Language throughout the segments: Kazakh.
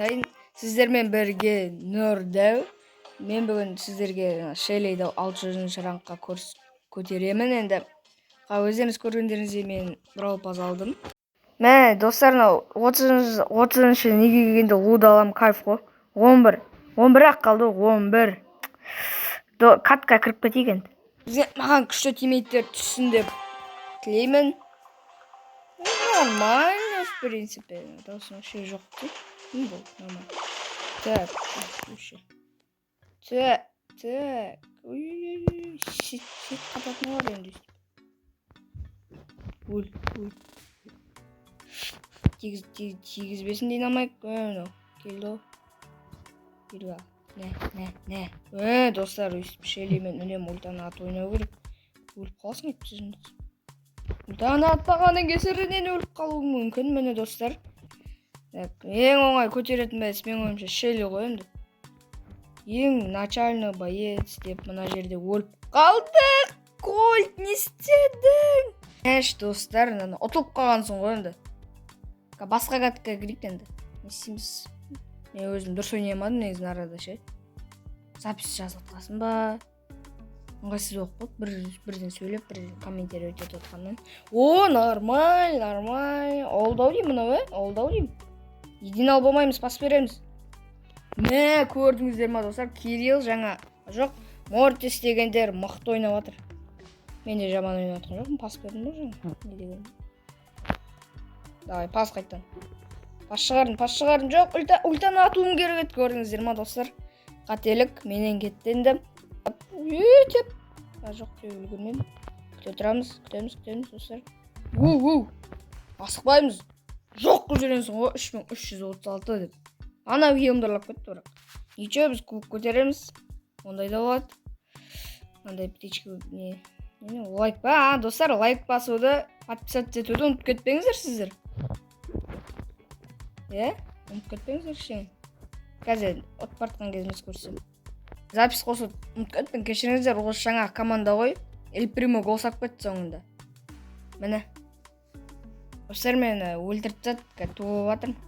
Сайын сіздермен бірге Нұрдәу. Мен бүгін сіздерге Шеллиді 600 рангқа көтеремін енді. Өздеріңіз көргендеріңіздей, мен Бравл Пасс алдым. Мә, достар, мынау 30-шы неге келгенде луды аламын, кайф қой. 11. 11 ақ қалды, 11. Катка кіріп кетейік енді. Бізге, маған күшті тиммейттер түссін деп тілеймін. Ну, нормально, в принципе. Дауысым вообще жоқ дейді. Ну, болды, нормально. Так, вообще. Так, так. Ой-ой-ой, щит, щит қататын бар енді өйстіп. Өл, өл. Тигізбесін динамайк. Мынау келді ғой. Келді. Нә, нә, нә. Достар, өйстіп Шеллимен үнемі ультаны атып ойнау керек. Өліп қаласың әйтпесе. Ультаны атпағанның кесірінен өліп қалуың мүмкін, міне, достар. Так, ең оңай көтеретін боец менің ойымша Шелли ғой енді. Ең начальный боец деп мына жерде өліп қалдық. Кольт, не істедің? Әш, достар, мынаны ұтылып қалғансың ғой енді. Басқа катка кірейік енді. Не істейміз? Мен өзім дұрыс ойнай алмадым негізі арада ше. Запись жазып жатқасын ба? Ыңғайсыз болып қалды бір бірден сөйлеп, бірден комментарий өтіп жатқаннан. О, нормально, нормально. Олдау деймін мынау, ә? Олдау деймін. Единал болмаймыз, пас береміз. Мә, көрдіңіздер ма, достар? Кирилл жаңа, жоқ, Мортис дегендер мықты ойнап жатыр. Мен де жаман ойнап жатқан жоқпын, пас бердім ғой жаңа. Не деген? Давай, пас қайтадан. Пас шығардым, пас шығардым. Жоқ, ультаны атуым керек еді, көрдіңіздер ма, достар? Қателік менен кетті енді. Өтеп. А, жоқ, теуіп үлгермедім. Күте тұрамыз, күтеміз, күтеміз, достар. У, у. Асықпаймыз. Жоқ қылып жібересің ғой, 3336 деп. Ана киімдірлап кетті бірақ. Ничего, біз кубок көтереміз. Ондай да болады. Мынандай птичка не не лайк па, а, достар, лайк басуды, подписаться етуді ұмытып кетпеңіздер сіздер. Иә, ұмытып кетпеңіздер ештеңе. Қазір ұтып бара жатқан кезіміз көрсем. Запись қосуды ұмытып кеттім, кешіріңіздер, осы жаңа команда ғой. Эль Примо гол салып кетті соңында. Міне. Достар, мені өлтіріп тастады, қазір туып жатырмын.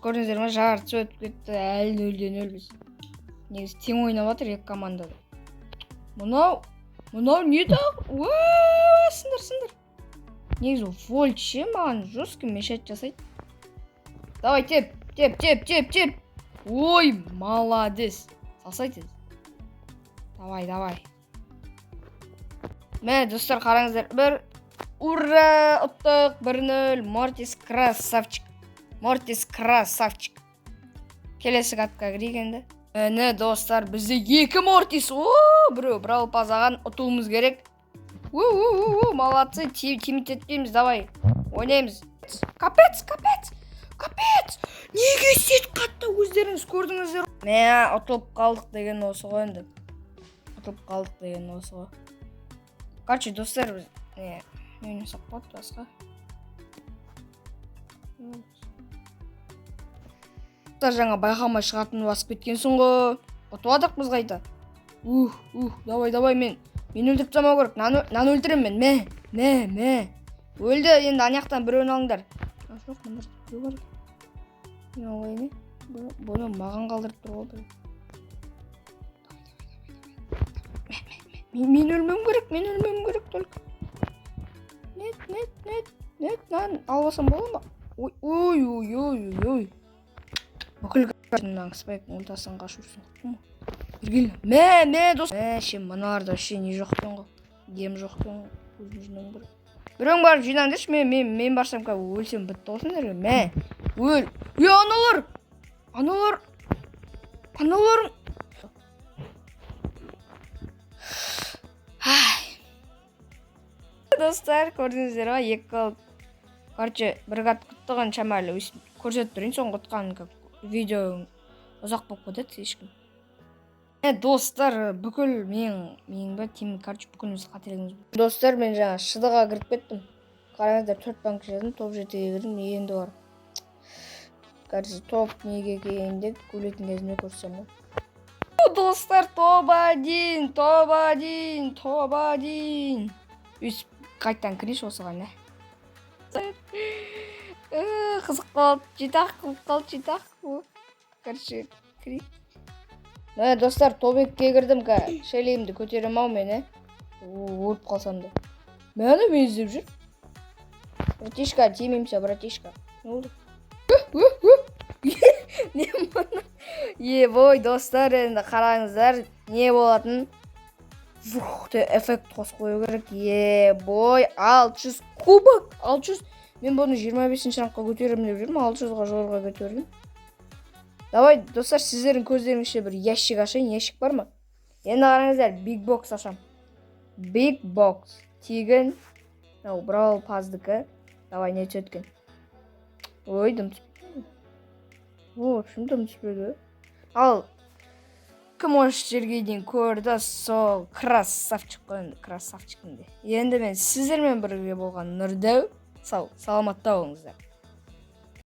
Көрдіңіздер ма, жартысы өтіп кетті, әлі 0-де 0 біз. Негізі тең ойнап жатыр екі команда да. Мынау не тағы? Уа, сындыр, сындыр. Негізі Вольт ше маған жестко мешать жасайды. Давай, теп, теп, теп, теп, теп. Ой, молодец. Салсай тез. Давай, давай. Мә, достар, қараңыздар. Бір, ура, ұттық, 1-0. Мортис красавчик. Мортис красавчик. Келесі катка кірейік енді. Міне, достар, бізде екі Мортис. О, біреу Бравл Пасс алған, ұтуымыз керек. У, у, у, у, молодцы, тимить етпейміз, давай. Ойнаймыз. Капец, капец, капец. Неге сет қатты, өздеріңіз көрдіңіздер. Мә, ұтылып қалдық деген осы ғой енді. Ұтылып қалдық деген осы ғой. Короче, достар, біз не ойнасақ болады басқа? Достар, жаңа байқамай шығатын басып кеткенсің ғой. Ұтып жатырық біз қайта. Ух, ух, давай, давай, мен өлтіріп тастамау керек. Мынаны өлтіремін мен. Мә, мә, мә. Өлді, енді ана жақтан біреуін алыңдар. А, жоқ, мына жерде біреу бар екен. Мен алайын, не? Бұны маған қалдырып тұр ғой біреу. Давай, давай, давай, давай. Мә, мә, мә. Мен өлмеуім керек, мен өлмеуім керек только. Нет, нет, нет, нет, мынаны алып алсам бола ма? Ой, ой, ой, ой, ой. Бүкіл мынаның Спайктың ультасынан қашып жүрсің ғой. Бері кел. Мә, мә, дос. Мә, ше, мыналарда вообще не жоқ екен ғой. Ем жоқ екен ғой. Өзім жинауым керек. Біреуің барып жинаңдаршы, мен барсам қазір өлсем бітті ғой сендерге. Мә, өл. Е, аналар! Аналар! Аналар! Ай. Достар, көрдіңіздер ма? Екі гол. Короче, бір гат ұттыған шамалы өйстіп көрсетіп тұрайын соңғы ұтқанын, как видео ұзақ болып кетеді слишком. Достар, бүкіл менің ба тим, короче, бүкіліміз қателігіміз. Достар, мен жаңа шыдыға кіріп кеттім. Қараңыздар, төрт банк жаздым, топ жетіге кірдім, енді бар. Короче, топ неге келгенде өлетін кезімде көрсем ғой. Достар, топ один, топ один, топ один. Өйстіп қайтадан кірейінші осыған, ә. Қызық болды, жеті ақ болып қалды, жеті ақ. Короче, кірейік. Мә, достар, топ 2-ге кірдім. Шеллиімді көтеремін ау мен, ә. Өліп қалсам да. Мені мен іздеп жүр. Братишка, тимеймся, братишка. Не болды? Не мұны? Ебой, достар, енді қараңыздар, не болатын. Вух, те эффект қосып қою керек. Ебой, 600 кубок, 600. Мен бұны 25 рангқа көтеремін деп жүрмін, 600-ға жорға көтердім. Давай, достар, сіздердің көздеріңізше бір ящик ашайын. Ящик бар ма? Енді қараңыздар, биг бокс ашам. Биг бокс. Тегін. Мынау Бравл Паздікі. Давай, не түседі екен? Ой, дым түспеді. В общем, дым түспеді. Ал, кім осы жерге дейін көрді, сол красавчик қой енді, красавчик. Енді мен сіздермен бірге болған Нұрдәу. Сау, саламатта болыңыздар.